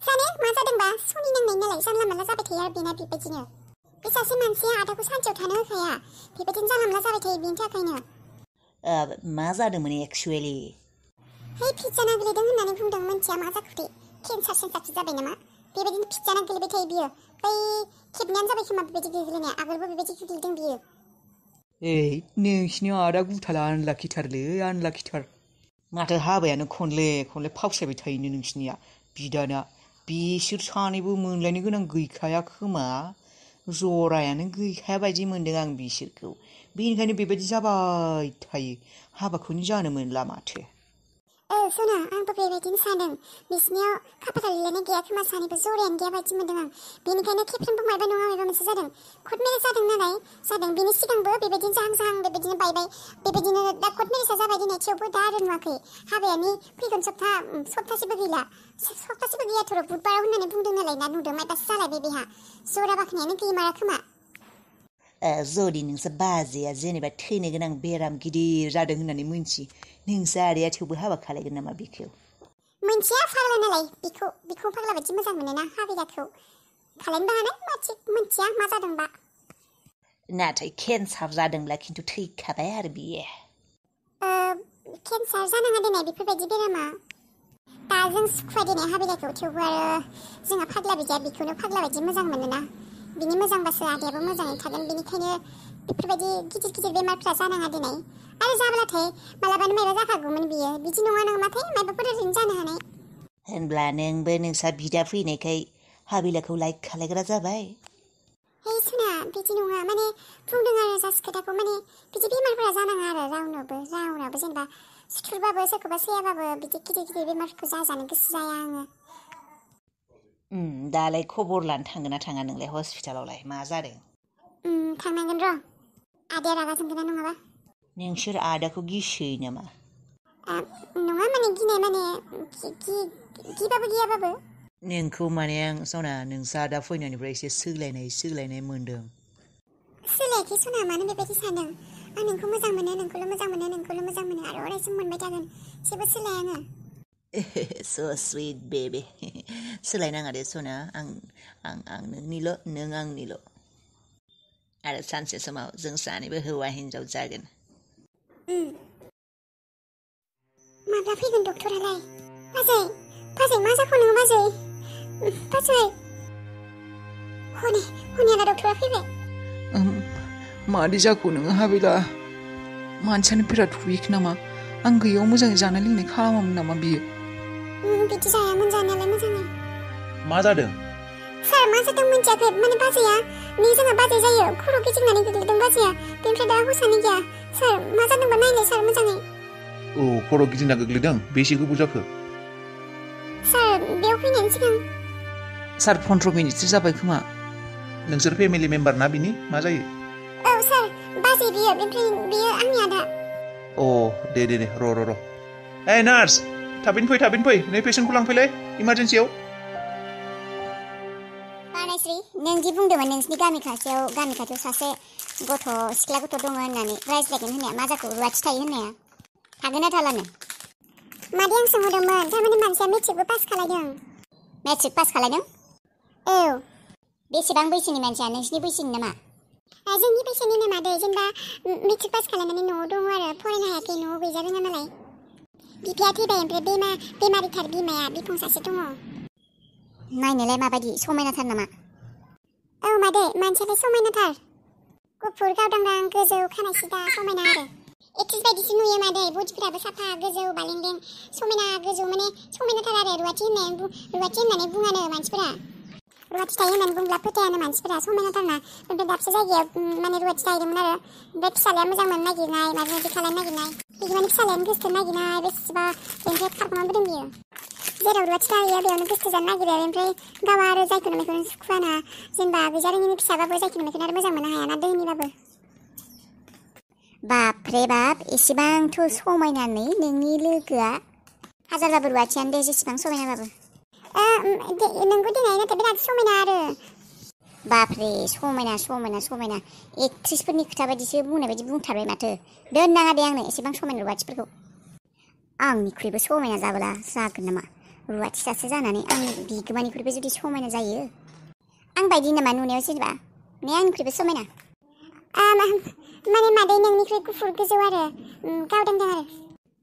जानो मा जादोंबा सनि नांनाय नालाय जानला मानला जाबाय थायो आरो बेना बेबायदिनो बे सासे मानसिया आदाखौ सानसेयाव थानो होखाया बेबायदिनो जानला मानला जाबाय थायो बेनि थाखायनो मा जादोंमोन एक्चुवेलि है फिजाना गोलैदों होननानै बुंदों मोनथिया मा जाखोथाय केन्सार सेन्सारसो जाबाय नामा बेबायदिनो फिजाना गोलैबाय थायो बियो बै खेबनैयानो जाबाय खोमा बेबायदि गोग्लैनाया आगोलबो बेबायदि गोग्लैदों बियो नोंसिनि आदा गुथाला आनलाखिथार माथो हाबायानो खनले फावसायबाय थायोनो नोंसिनिया बिदाना बिसोर सानैबो मोनलायनो गोनां गैखाया खोमा जरायानो गैखाया बायदि मोनदों आं बिसोरखौ बेनिखायनो बेबायदि जाबाय थायो हाबाखौनो जानो मोनला माथो सुना आंबो बेबायदिनो सानदों बिसिनियाव खाफालाव लिरनाय गैया खोमा सानैबो जरायानो गैया बायदि मोनदों आं बेनिखायनो खेबफ्रोमबो माबा नङा माबा मोनसे जादों कर्ट मेरेज जादों नालाय जादों बिनि सिगांबो बेबायदिनो जाहां बेबायदिनो बायबाय बेबायदिनो दा कर्ट मेरेजआ जाबाय दिनै थेवबो दा आरो नुवाखै हाबायानि फैगोन सप्तासेबो गैयाथ' बुधबाराव होननानै बुंदों नालाय ना नुदों मायबासो जालायबाय बेहा जरा बाखनायानो गैमारा खोमा जुदि नोंसोर बाजैया जेनेबा थैनो गोनां बेराम गिदिर जादों होननानै मोनथि नोंसोर आदाया थेवबो हाबा खालायगोन नामा बेखौ मोनथिया फाग्ला नालाय बिखौ फाग्ला बायदि मोजां मोनोना हाबिलाखौ खालायनोबो हानाय मोनथिया मा जादोंबा नाथाय केन्सार जादोंब्ला खिन्थु थैखाबाय आरो बियो केन्सार जानाङा दिनै बेफोरबायदि बेरामा दा जों सुखुवा दिनै हाबिलाखौ थेवबो आरो जोंहा फाग्ला बिदिया बिखौनो फाग्ला बायदि मोजां मोनोना बिनि मोजांबासो आदायाबो मोजाङै थागोन बेनिखायनो बेफोरबायदि गिदिर बेमारफ्रा जानाङा दिनै आरो जाब्लाथाय मालाबानो मायबा जाखागौमोन बियो बिदि नङा नामाथाय मायबाफोर ओरैनो जानो हानाय होनब्ला नोंबो नोंसा बिदा फैनायखाय हाबिलाखौ लाइक खालायग्रा जाबाय हे सुना बिदि नङा माने बुंदों आरो जास्ट खोथाखौ माने बिदि बेमारफोरा जानाङा आरो रावनावबो जेनेबा सुथुरबाबो सोरखौबा सैयाबाबो बिदि गिदिर बेमारफोरखौ जाजानो गोसो जाया आङो दालाय खबर लानो थांगोन ना थाङा नोंलाय हस्पिटालावलाय मा जादों थांनांगोन र' आदाया रागा जोंगोन ना नङाबा नोंसोर आदाखौ गिसोयो नामा नङा माने गिनाय माने गिबाबो गियाबाबो नोंखौ माने आं सना नोंसा आदा फैनायनिफ्राय एसे सोलायनाय मोन्दों सोलायाखै सना मानो बेबायदि सानदों आं नोंखौ मोजां मोनो नोंखौल' मोजां मोनो आरो अरायसम मोनबाय थागोन जेबो सोलाया आङो so sweet baby सोलायनाङा दे सना आं नोंनिल' नों आंनिल' आरो सानसे समाव जों सानैबो हौवा हिन्जाव जागोन माब्ला फैगोन डक्टरालाय बाजै मा जाखो नोङो बाजै हनियाना डक्टरा फैबाय मादि जाखो नोङो हाबिला मानसियानो बिराद उइक नामा आं गैयाव मोजाङै जानाय लोंनाय खालामामोन नामा बियो बिदि जायामोन जानायालाय मोजाङै मा जादों सार मा जादों मिन्थियाखै माने बाजैया जोंहा बाजै जायो खर' गिदिंनानै गोग्लैदों बाजैया बेनिफ्राय दा हुसानो गैया सार मा जादोंबा नायलाय सार मोजाङै खर' गिदिंना गोग्लैदों बेसे गोबाव जाखो सार बेयाव फैनायनि सिगां सार 15 मिनिटसो जाबाय खोमा नोंसोर फेमिलि मेम्बार ना बिनि मा जायो औ सार बाजै बियो बेनिफ्राय बियो आंनि आदा दे र' नार्स थाबैनो फै नै पेसेन्टखौ लांफैलाय इमारजेन्सियाव बानायस्रि नों दि बुंदोंमोन नोंसिनि गामि खाथियाव सासे सिख्ला गथ' दङ होननानै रायज्लायगोन होननाया मा जाखो रुवाथि थायो होननाया थागोन ना थालानो मादै आं सोंहरदोंमोन थारमाने मानसिया मेट्रिकबो पास खालायदों मेट्रिक पास खालायदों औ बेसेबां बैसोनि मानसिया नोंसिनि बैसोनि नामा जोंनि बैसोनिनो मादै जेनेबा मेट्रिक पास खालामनानै न'आव दङ आरो फरायनो हायाखै न'आव गैजा रोङा नालाय बिफाया थैबाय ओमफ्राय बेमारिथार बिमाया बिफं सासे दङ नायनोलाय माबायदि समायनाथार नामा औ मादै मानसियालाय समायनाथार गुफुर गावदांदां गोजौ खानाय सिदा समायना आरो एक्ट्रेस बायदिसो नुयो मादै बडिफोराबो साफा गोजौ बालेंलें समायना गोजौ माने समायनाथार आरो रुवाथि होननानै बुङानो मानसिफोरा रुवाथि थायो होननानै बुंब्ला फोथायानो मानसिफोरा समायनाथारना ओमफ्राय दाबसे जायगायाव माने रुवाथि थाहैदोंमोन आरो ओमफ्राय फिसालाया मोजां मोननो नागिरनाय माबा माबि खालामनो नागिरनाय बिदिमानि फिसालायानो गोसथो नागिरनाय बेसेबा बेनिफ्राय खारखोमाबोदों बियो जेराव रुवाथि थाहैयो बेयावनो गोसथो जानो नागिरो ओमफ्राय गावा आरो जायखौ नुनायखौनो सुखुवाना जेनेबा गैजा रोङिनि फिसाबाबो जायखौ नुनायखौनो आरो मोजां मोननो हायाना दोहोनिबाबो बापरे बाप एसेबांथ' समायनानै नोंनि लोगोआ हाजारबाबो रुवाथियानो दे जेसेबां समायनाबाबो नोंगौ दिनै नाथाय बिराद समायना आरो बापरे समायना एक्ट्रेसफोरनि खोथा बायदिसो बुंनाय बायदि बुंथारबाय माथो दोननाङा दे आंनो एसेबां समायना रुवाथिफोरखौ आंनिख्रुइबो समायना जाबोला जागोन नामा रुवाथिसासो जानानै आंनि बिगोमानिख्रुइबो जुदि समायना जायो आं बायदि नामा नुनायाव जेनेबा ने आंनिख्रुइबो समायना माने मादै नोंनिख्रुइ गुफुर गोजौ आरो गावदांदां आरो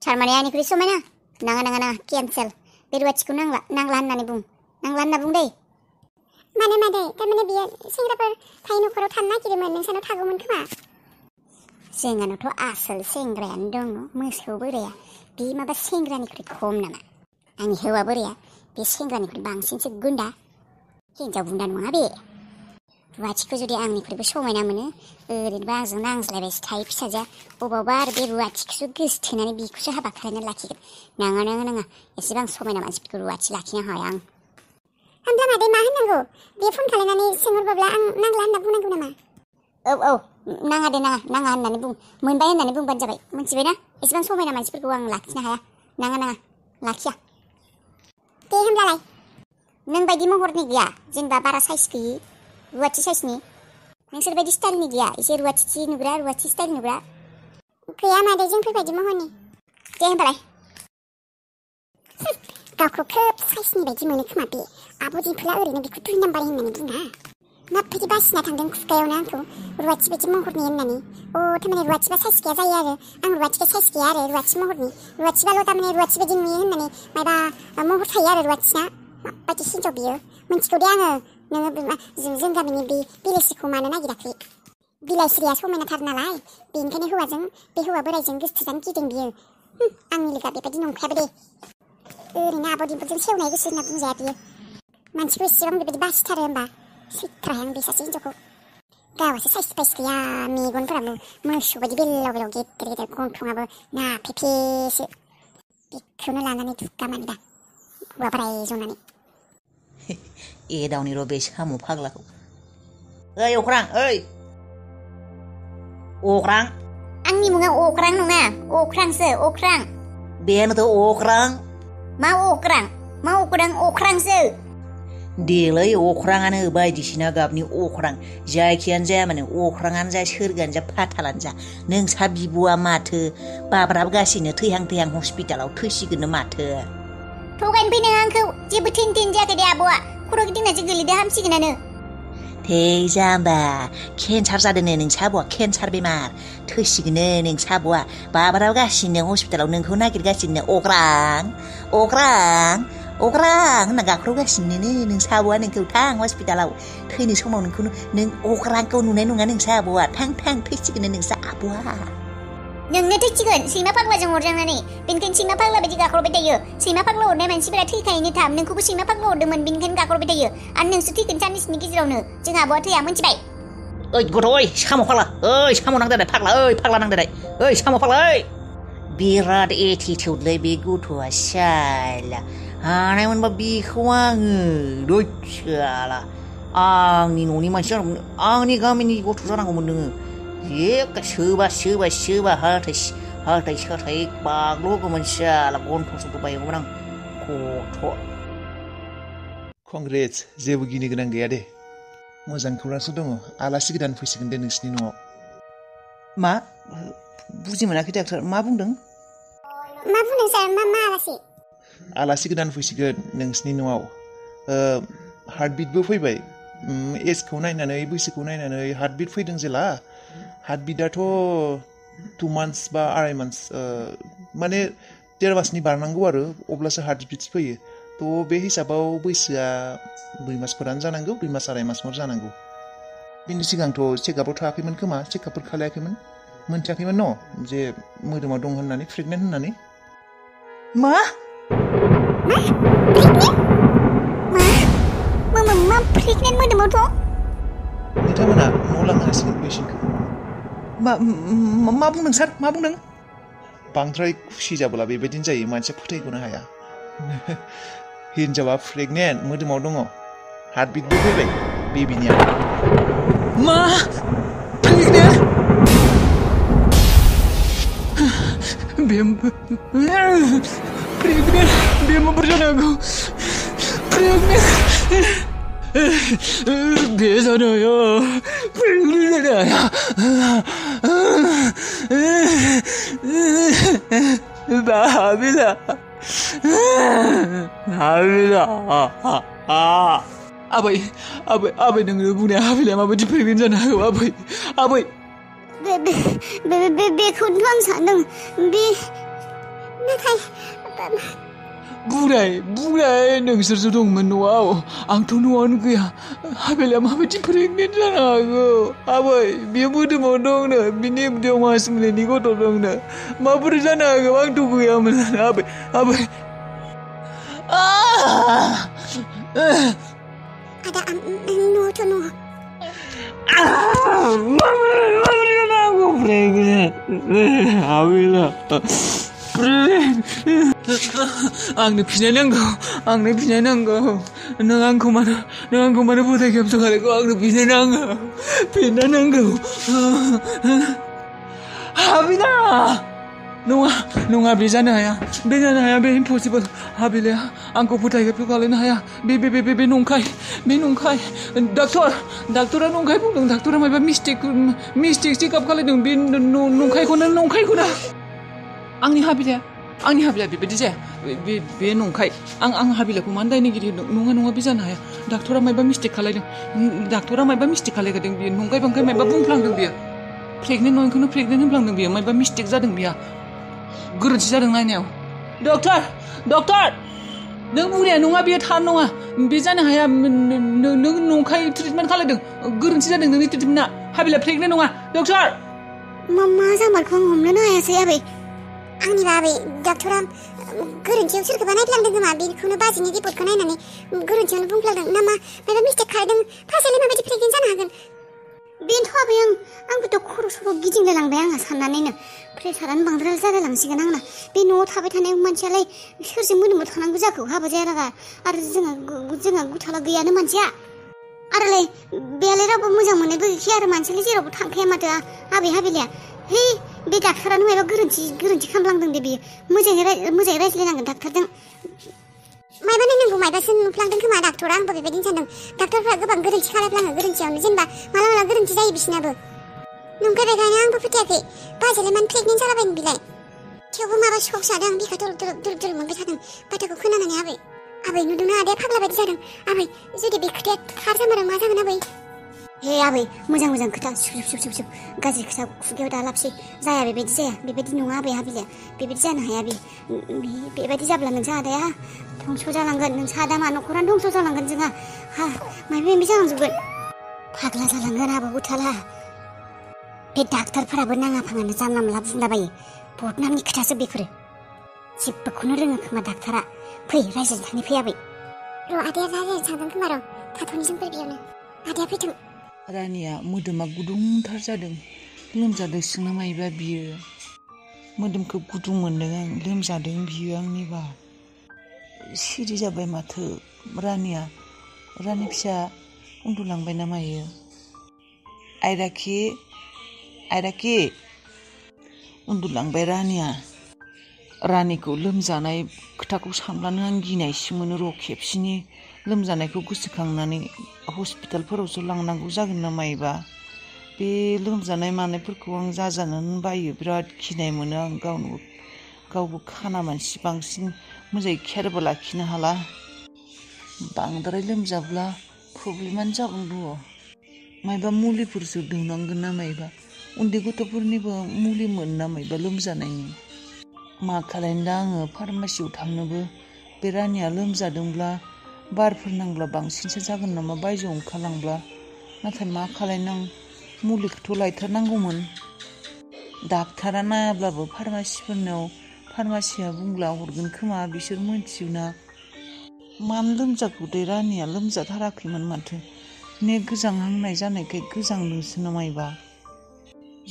थारमाने आंनिख्रुइ समायना नाङा केन्सेल बे रुवाथिखौ नांला होननानै बुं नांला होनना बुं दै माने मादै थारमाने बियो सेंग्राफोर थायो न'खराव थानो नागिरोमोन नोंसानाव थागौमोन खोमा जोंहानावथ' आसोल सेंग्रायानो दङ मोसौ बोराया बे माबा सेंग्रानिख्रुइ खम नामा आंनि हौवा बोराया बे सेंग्रानिख्रुइ बांसिनसो गुन्दा हिन्जाव बुन्दा नङा बे रुवाथिखौ जुदि आंनिख्रुइबो समायना मोनो ओरैनोबा आंजों नांज्लायबायसो थायो फिसाजोआ बबावबा आरो बे रुवाथिखौसो गोसोथोनानै बिखौसो हाबा खालामनानै लाखिगोन नाङा एसेबां समायना मानसिफोरखौ रुवाथि लाखिनो हाया आं होमब्ला मादै मा होननांगौ बे फन खालामनानै सोंहरबाब्ला आं नांला होनना बुंनांगौ नामा औ नाङा दे नाङा होननानै बुं मोनबाय होननानै बुंबानो जाबाय मिथिबायना एसेबां समायना मानसिफोरखौ आं लाखिनो हाया नाङा लाखिया दे होमब्लालाय नों बायदि महरनि गैया जेनेबा बारा साइज गैयि रुवाथि साइजनि नोंसोर बायदि स्टाइलनि गैया एसे रुवाथि नुग्रा रुवाथि स्टाइल नुग्रा गैया मादै जोंफोर बायदि महरनि दे होमबालाय गावखौ खोब साइजनि बायदि मोनो खोमा बे आब' दिम्पुला ओरैनो बेखौ 2 नाम्बार होननानै बुङा माबायदि बासिना थांदों खुगायावनो आंखौ रुवाथि बायदि महरनि होननानै थारमाने रुवाथिबा साइज गैया जायो आरो आं रुवाथिबा साइज गैया आरो रुवाथि महरनि रुवाथिबाल' थारमाने रुवाथि बायदि नुयो होननानै माबा महर थायो आरो रुवाथिना माबायदि हिन्जाव बियो मिन्थिगौ दे आङो नोङो जों गामिनि बे बिलाइस्रिखौ मानो नागिराखै बिलाइस्रिया समायनाथार नालाय बेनिखायनो हौवाजों बे हौवा बोराइजों गोसोथोजानो गिदों बियो आंनि लोगोआ बेबायदि नंखायाबो दे ओरैनो आब' दिम्पुजों सेवनाय गोसो होनना बुंजाया बियो मानसिखौ एसेबां बेबायदि बासिथारो होमबा सैथ्राहाय आं बे सासे हिन्जावखौ गावासो साइज बाइस गैया मेगनफोराबो मोसौ बायदि बेलाव गेदेर गन्थङाबो नाफेफेसो बेखौनो लानानै दुगा मानि दा हौवा बोराइ जनानै एदावनि र' बे साम' फाग्लाखौ ओइ अख्रां अख्रां आंनि मुङा अख्रां नङा अख्रांसो अख्रां बेनोथ' अख्रां मा अख्रांसो देलै अख्राङानो बायदिसिना गाबनि अख्रां जायखियानो जाया माने अख्राङानो जा सोरगोआनो जा फाथालानो जा नोंसा बिब'आ माथो बाब्राबगासिनो थैहां हस्पिटालाव थैसिगोननो माथो थगायनो फैनो आंखौ जेबो थैन जायाखै दे आब'आ खर' गिदिंनासो गोलैदो हामसिगोनानो थै जाम्बा केन्सार जादोंनो नोंसा आब'आ केन्सार बेमार थैसिगोननो नोंसा आब'आ बाब्राबगासिनो हस्पिटालाव नोंखौ नागिरगासिनो अख्रां होनना गाख्रबगासिनो नोंसा आब'आ नोंखौ थां हस्पिटालाव थैनो समाव नों अख्रांखौ नुनाय नङा नोंसा आब'आ थां थैसिगोननो नोंसा आब'आ नोंनो थैसिगोन सैमा फाग्लाजों अरजांनानै बेनिखायनो सैमा फाग्ला बायदि गाख्रबबाय थायो सैमा फाग्ला अरनाय मानसिफोरा थैखायोनो थाब नोंखौबो सैमा फाग्ला अरदोंमोन बेनिखायनो गाख्रबबाय थायो आरो नोंसो थैगोन साननैसोनि गेजेरावनो जोंहा आब'आ थैया मिथिबाय ओइ गथ' ओइ साम' फाग्ला ओइ साम' नांदेरनाय फाग्ला ओइ फाग्ला नांदेरनाय ओइ साम' फाग्ला ओइ बिराद एटिटिउडलै बे गथ'आ साला हानाय मोनबा बेखौ आङो दयसाला आंनि न'नि मानसि जानांगौमोन आंनि गामिनि गथ' जानांगौमोन नोङो सोबा हाथाय साथाय बाग्ल'गौमोन साला गन्थं बायगौमोन आं गथ' कंग्रेट्स जेबो गिनो गोनां गैया दे मोजां खौरांसो दङ आलासि गोदान फैसिगोन दे नोंसिनि न'आव मा बुजि मोनाखै डाक्टार मा बुंदों सार मा आलासि गोदान फैसिगोन नोंसिनि न'आव हार्टबिटबो फैबाय एजखौ नायनानै बैसोखौ नायनानै हार्टबिट फैदों जेला हार्टबिटआथ' 2 months बा 2.5 months माने 1.5 मासनि बारनांगौ आरो अब्लासो हार्टबिट फैयो थ' बे हिसाबाव बैसोआ 2 मासफोरानो जानांगौ 2 मास 2.5 मासफोर जानांगौ बिनि सिगांथ' चेकआपआव थायाखैमोन खोमा चेकआपफोर खालायाखैमोन मोनथियाखैमोन न' जे मोदोमाव दं होननानै प्रेगनेन्ट होननानै मा प्रेगनेन्ट मोदोमावथ' बिथांमोना न'आव लांगासिनो पेशेन्टखौ मा बुंदों सार मा बुंदों बांद्राय खुसि जाब्ला बेबायदिनो जायो मानसिया फोथायखौनो हाया हिन्जावा प्रेगनेन्ट मोदोमाव दङ हार्टबिटबो फैबाय बेबिनिया मा प्रेगनेन्ट बे माबोरै जानो हागौ प्रेगनेन्ट बे जानो हाया प्रेगनेन्ट जानो हाया बाहाबिला हाबिला आबै नोङो बुंनाया हाबिलाया माबायदि प्रेगनेन्ट जानो हागौ आबै बेखौनोथ' आं सानदों बे नाथाय बुंनाय नोंसोरसो दंमोन न'आव आंथ' न'आवनो गैया हाबिलाया माबायदि प्रेगनेन्ट जानो हागौ आबै बियो मोदोमाव दंनो बिनि उदैयाव मास मोनसेनि गथ' दंनो माबोरै जानो हागौ आंथ' गैयामोन आबै आदा न'आवथ' न' माबोरै जानो हागौ प्रेगनेन्ट हाबिला आंनो फिनाय नांगौ नों आंखौ मानो फोथाय खेबस' खालायखौ आंनो फिनाय नांगौ हाबिला नङा बे जानो हाया बे इम्पसिबोल हाबिलाया आंखौ फोथाय खेबस' खालायनो हाया बे नंखाय डाक्टरा नंखाय बुंदों डाक्टरा माबा मिस्टेक चेकआप खालायदों बे नंखायखौना आंनि हाबिलाया बेबायदि जाया बे नंखाय आं हाबिलाखौ मानो दायनिगिरि नङा बे जानो हाया डाक्टरा माबा मिस्टेक खालायगोन बियो नंखाय बांखाय माबा बुंफ्लांदों बियो प्रेगनेन्ट नङैखौनो प्रेगनेन्ट होनफ्लांदों बियो माबा मिस्टेक जादों बियो गोरोन्थि जादों नायनायाव डक्टर नों बुंनाया नङा बेयो थार नङा बे जानो हाया नों नंखाय ट्रिटमेन्ट खालायदों गोरोन्थि जादों नोंनि ट्रिटमेन्टआ हाबिला प्रेगनेन्ट नङा डक्टर मा जामारखौ आं हमनोनो हायासै आबै आंनिबा आबै डाक्टरा गोरोन्थियाव सोरखौबा नायफ्लांदों खोमा बेखौनो बाजिनि रिपर्टखौ नायनानै गोरोन्थियावनो बुंफ्लांदों ना माबा मिस्टेक खालायदों फार्स्टआवलाय माबायदि प्रेगनेन्ट जानो हागोन बेनोथ' आबै आंबोथ' खर' सर' गिदिंलायलांबाय आंहा साननानैनो प्रेसारानो बांद्राय जालायलांसिगोन आंना बे न'आव थाबाय थानाय मानसियालाय सोरजों मोदोमाव थानांगौ जाखो हाबा जायारागा आरो जोंहा गुथाला गैयानो मानसिया आरोलाय बेयालाय रावबो मोजां मोननायबो गैखाया आरो मानसियालाय जेरावबो थांखाया माथो आबै हाबिलाया है बे डाक्टरानो माबा गोरोन्थि खालामलांदों दे बेयो मोजाङै रायज्लायनांगोन डाक्टरजों मायबा नायनांगौ मायबासो नुफ्लांदों खोमा डाक्टरा आंबो बेबायदिनो सानदों डाक्टरफ्रा गोबां गोरोन्थि खालामफ्लाङो गोरोन्थियावनो जेनेबा माला गोरोन्थि जायो बिसिनाबो नंखाय बेखायनो आंबो फोथायाखै बाजैलाय मानो प्रेगनेन्ट जालाबायनो बिलाय थेवबो माबा शक जादों बिखा दुल मोनबाय थादों बाथ्राखौ खोनानानै आबै नुदोंना आदाया फाग्ला बायदि जादों आबै जुदि बे खोथाया थार जामारो मा जागोन आबै हे आबै मोजां खोथा सुब गाज्रि खोथा खुगायाव दा लाबसै जाया बेबायदि नङा आबै हाबिलाया बेबायदि जानो हाया बेबायदि जाब्ला नोंसा आदाया धंस' जालांगोन नोंसा आदा मा न'खरानो धंस' जालांगोन जोंहा माबा जालांजोबगोन फाग्ला जालांगोन आबौ गुथाला बे डाक्टरफोराबो नाङा फाङानो जानला मोनला बुंलाबायो बदनामनि खोथासो बेफोरो जेबोखौनो रोङो खोमा डाक्टरा फै रायज्लायनो थांनि फै आबै र' आदाया रायज्लायनो थांदों खोमा र' थाथ'नि जों बेयावनो आदाया फैथों रानिया मोदोमा गुदुंथार जादों लोमजादों सोंना मायोबा बियो मोदोमखौ गुदुं मोनदों आं लोमजादों बियो आंनिबा सिरि जाबाय माथो रानि फिसा उन्दुलांबाय ना मायो आयराखि उन्दुलांबाय रानिखौ लोमजानाय खोथाखौ सानब्लानो आं गिनायसो मोनो र' खेबसेनि लोमजानायखौ गोसोखांनानै हस्पिटालफोरावसो लांनांगौ जागोन ना मायोबा बे लोमजानाय मानायफोरखौ आं जाजानोनो बायो बिराद गिनाय मोनो आं गावबो खाना मानसि बांसिन मोजाङै केयारबो लाखिनो हाला बांद्राय लोमजाब्ला प्रब्लेमानो जागोन र' मायबा मुलिफोरसो दौनांगोन ना मायबा उन्दै गथ'फोरनिबो मुलि मोनो ना मायबा लोमजानायनि मा खालायनो दा आङो फार्मासियाव थांनोबो बे रानिया लोमजादोंब्ला बारफोर नांब्ला बांसिनसो जागोन नामा बायजोआव ओंखारलांब्ला नाथाय मा खालायनो आं मुलिखौथ' लायथारनांगौमोन डाक्टारा नायाब्लाबो फार्मासिया बुंब्ला हरगोन खोमा बिसोर मोनथियोना मानो लोमजाखो दे रानिया लोमजाथाराखैमोन माथो गोजांहांनाय जानायखाय गोजांदोंसो ना मायबा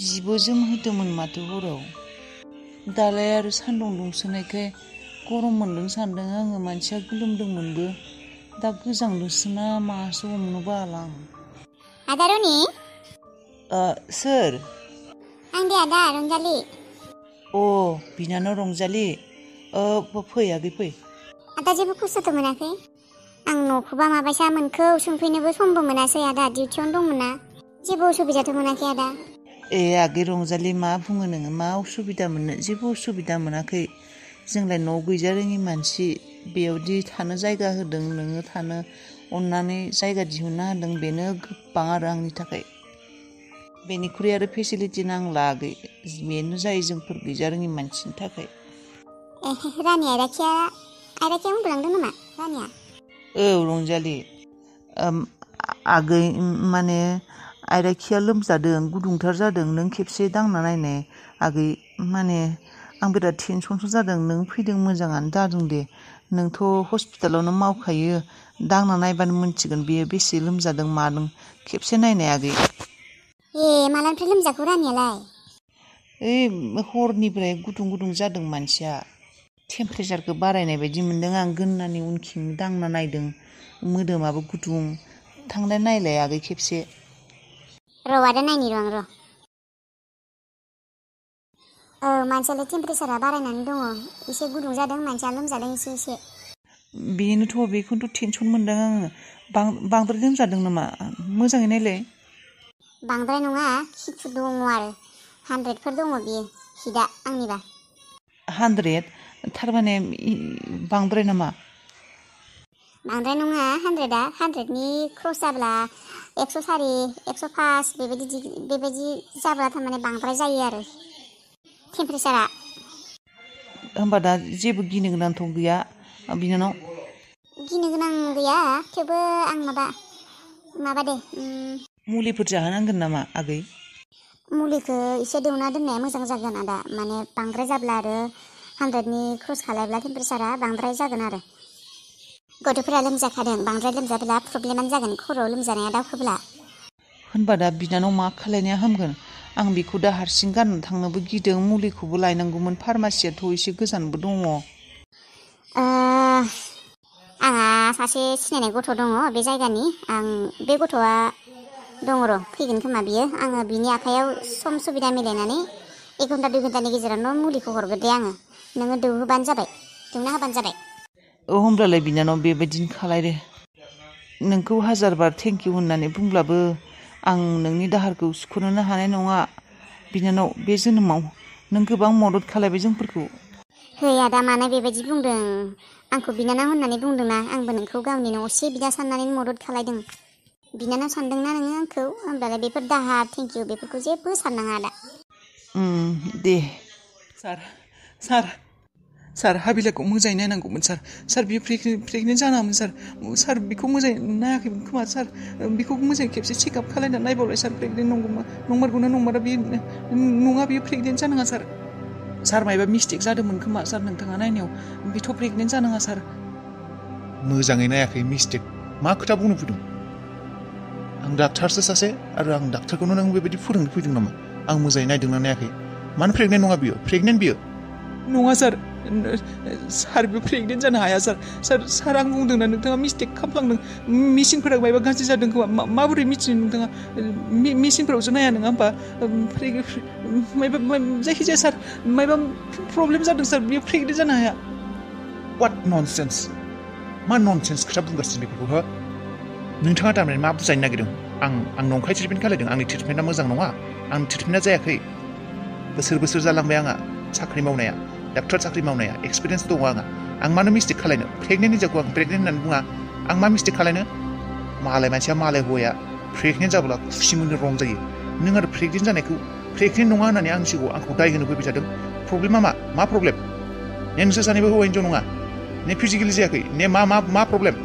जिबो जोमहोदोंमोन माथो हराव दालाय आरो सान्दुं दुंसोनायखाय गरम मोन्दों सान्दों आङो मानसिया गोलोमदोंमोनबो दा गोजांदोंसो ना मासो हमनो बाला आं आदा रनि सोर आं दे आदा रंजालि बिनानाव रंजालि फै आगै फै आदा जेबो खस्थ'थ' मोनाखै आं न'खौबा माबायसा मोनखौ सोंफैनोबो समबो मोनासै आदा डिउटियावनो दंमोन ना जेबो उसुबिदाथ' मोनाखै आदा आगै रंजालि मा बुङो नोङो मा उसुबिदा मोननो जेबो उसुबिदा मोनाखै जोंलाय न'आव गैजा रोङि मानसि बेयावदि थानो जायगा होदों नोङो थानो अननानै जायगा दिहुनना होदों बेनो गोबां आरो आंनि थाखाय बेनिख्रुइ आरो फेसिलिटि नांला बेनो जायो जोंफोर गैजा रोङि मानसिनि थाखाय रानि आयराखिया उन्दुलांदों नामा रानिया औ रंजालि आगै माने आयराखिया लोमजादों गुदुंथार जादों नों खेबसे दांना नायनाय आगै माने आं बिराद टेनसनसो जादों नों फैदों मोजाङानो जादों दे नोंथ' हस्पिटालावनो मावखायो दांना नायबानो मोनथिगोन बेयो बेसे लोमजादों मादों खेबसे नायनाय आगै मालानिफ्राय लोमजाखो रानियालाय हरनिफ्राय गुदुं जादों मानसिया टेम्पारेचारखौ बारायनाय बायदि मोन्दों आं गोन्नानि उनखिं दांना नायदों मोदोमाबो गुदुं थांलाय नायलाय आगै खेबसे आदा नायनि र' मानसियालाय टेम्पारेचारा बारायनानै दङ एसे गुदुं जादों मानसिया लोमजादों एसे बेनोथ' बेखौनोथ' टेनसन मोन्दों आङो बांद्राय लोमजादों नामा मोजाङै नायलाय बांद्राय नङा खिथु दङ आरो 100फोर दङ बियो हिटआ आंनिबा 100 थारमाने बांद्राय नामा बांद्राय नङा 100आ 100नि क्रस जाब्ला 104 105 बेबायदि जाब्ला थारमाने बांद्राय जायो आरो टेम्पारेचारा होमबा दा जेबो गिनो गोनांथ' गैया बिनानाव गिनो गोनां गैया थेवबो आं माबा दे मुलिफोर जाहोनांगोन नामा आगै मुलिखौ एसे दौना दोननाया मोजां जागोन आदा माने बांद्राय जाब्ला आरो 100नि क्रस खालायब्ला टेम्पारेचारा बांद्राय जागोन आरो गथ'फोरा लोमजाखादों बांद्राय लोमजाब्ला प्रब्लेमानो जागोन खर'आव लोमजानाया दावखोब्ला होनबा दा बिनानाव मा खालायनाया हामगोन आं बेखौ दा हारसिं गाननो थांनोबो गिदों मुलिखौबो लायनांगौमोन फार्मासियाथ' एसे गोजानबो दङ आंहा सासे सिनायनाय गथ' दङ बे जायगानि आं बे गथ'आ दङ र' फैगोन खोमा बियो आङो बिनि आखायाव सम सुबिदा मिलायनानै 1 घन्टा 2 घन्टानि गेजेरावनो मुलिखौ हरगोन दे आङो नोङो दौना होबानो जाबाय होमब्लालाय बिनानाव बेबायदिनो खालाय दे नोंखौ हाजारबार थेंक इउ होननानै बुंब्लाबो आं नोंनि दाहारखौ सुख'नोनो हानाय नङा बिनानाव बे जोनोमाव नों गोबां मदद खालायबाय जोंफोरखौ आदा मानो बेबायदि बुंदों आंखौ बिनानाव होननानै बुंदोंना आंबो नोंखौ गावनि असे बिदा साननानै मदद खालायदों बिनानाव सानदोंना नोङो आंखौ होमब्लालाय बेफोर दाहार थेंक इउ बेफोरखौ जेबो साननाङा आदा दे सार हाबिलाखौ मोजाङै नायनांगौमोन सार बियो प्रेगनेन्ट जानाङामोन सार बेखौ मोजाङै नायाखैमोन खोमा सार बेखौ मोजाङै खेबसे चेकआप खालायनानै नायबावलाय सार प्रेगनेन्ट नंमारगौना नंमारा बे नङा बेयो प्रेगनेन्ट जानाङा सार मायबा मिस्टेक जादोंमोन खोमा सार नोंथाङा नायनायाव बेथ' प्रेगनेन्ट जानाङा सार मोजाङै नायाखै मिस्टेक मा खोथा बुंनो फैदों आं डाक्टारसो सासे आरो आं डाक्टारखौनो नों बेबायदि फोरोंनो फैदों नामा आं मोजाङै नायदोंना नायाखै मानो प्रेगनेन्ट नङा बियो प्रेगनेन्ट बियो नङा सार बे प्रेगनेन्ट जानो हाया सार आं बुंदोंना नोंथाङा मिस्टेक खालामफ्लांदों मेसिनफोरा मायबा गाज्रि जादों खोमा माबोरै मिथिनो नोंथाङा मेसिनफोरावसो नाया नङा होमबा मायबा जायखिजाया सार मायबा प्रब्लेम जादों सार बियो प्रेगनेन्ट जानो हाया वाट ननसेन्स मा ननसेन्स खोथा बुंगासिनो बेफोरखौ हो नोंथाङा थारमाने मा बुजायनो नागिरदों आं नंखाय ट्रिटमेन्ट खालायदों आंनि ट्रिटमेन्टआ मोजां नङा आंनि ट्रिटमेन्टआ जायाखै बोसोर जालांबाय आंहा साख्रि मावनाया डाक्टार साख्रि मावनाया एक्सपिरियेन्स दङ आं मानो मिस्टेक खालायनो प्रेगनेन्ट हिनजावखौ आं प्रेगनेन्ट होननानै बुङा आं मा मिस्टेक खालायनो मालाय मानसिया मालाय हौवाया प्रेगनेन्ट जाब्ला खुसि मोनो रंजायो नों आरो प्रेगनेन्ट जानायखौ प्रेगनेन्ट नङा होननानै आंनि सिगाङाव आंखौ दाय होनो फैबाय थादों प्रब्लेमा मा प्रब्लेम ने नोंसोर सानैबो हौवा हिनजाव नङा ने फिजिकेलि जायाखै ने मा प्रब्लेम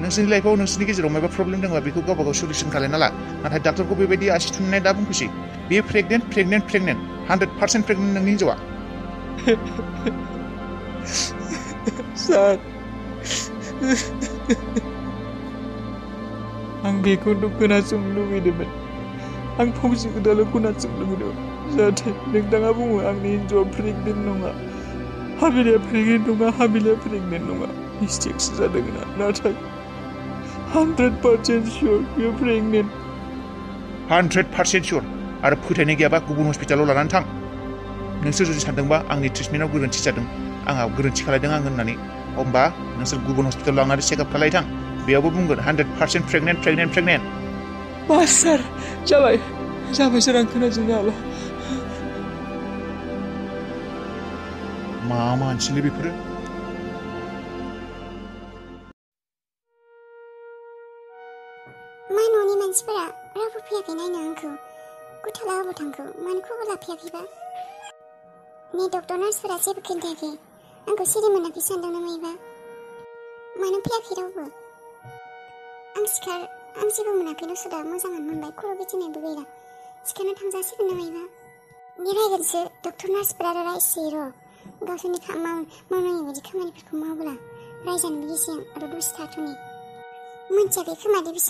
नोंसोरनि लाइफआव नोंसोरनि गेजेराव माबा प्रब्लेम दंबा बेखौ गावबा गाव सलिउसन खालायना ला नाथाय डाक्टारखौ बेबायदि आसि थुनाय दा बुंखुसै बेयो प्रेगनेन्ट 100% प्रेगनेन्ट नोंनि हिनजावा सार आं बेखौनो खोनासंनो लुगैदोंमोन आं फंसे खोथाल' खोनासंनो लुगैदोंमोन जाहाथे नोंथाङा बुङो आंनि हिनजावा प्रेगनेन्ट नङा हाबिलाया प्रेगनेन्ट नङा मिस्टेकसो जादों ना नाथाय 100% sure you're pregnant 100% sure आरो फोथायनाय गैयाबा गुबुन हस्पिटालाव लानानै थां नोंसोर जुदि सानदोंबा आंनि ट्रिटमेन्टआव गोरोन्थि जादों आंहा गोरोन्थि खालायदों आं होननानै होमबा नोंसोर गुबुन हस्पिटालाव लांनानै चेकआप खालायथां बेयावबो बुंगोन 100% प्रेगनेन्ट बास सार जाबाय सार आं खोनाजोबनो हाला मा मानसिलै बेफोरो मा न'नि मानसिफोरा रावबो फैयाखै नायनो आंखौ गथ'ला अबाव थांखो मानो खबर लाफैयाखैबा नै डक्टर नार्सफोरा जेबो खिन्थायाखै आंखौ सिरि मोनाखै सानदों ना मायोबा मानो फैयाखै रावबो आं जेबो मोनाखै दस'दा मोजाङानो मोनबाय खर' गिदिंनायबो गैला सिखारना थांजासिगोन ना मायोबा रायगोनसो डक्टर नार्सफोरा रायसोयो र' गावसोरनि मावनांगौ बायदि खामानिफोरखौ मावब्ला रायजानोबो गिसि आं र' दसे थाथ'नि मोनथियाखै खोमा दे बिसोर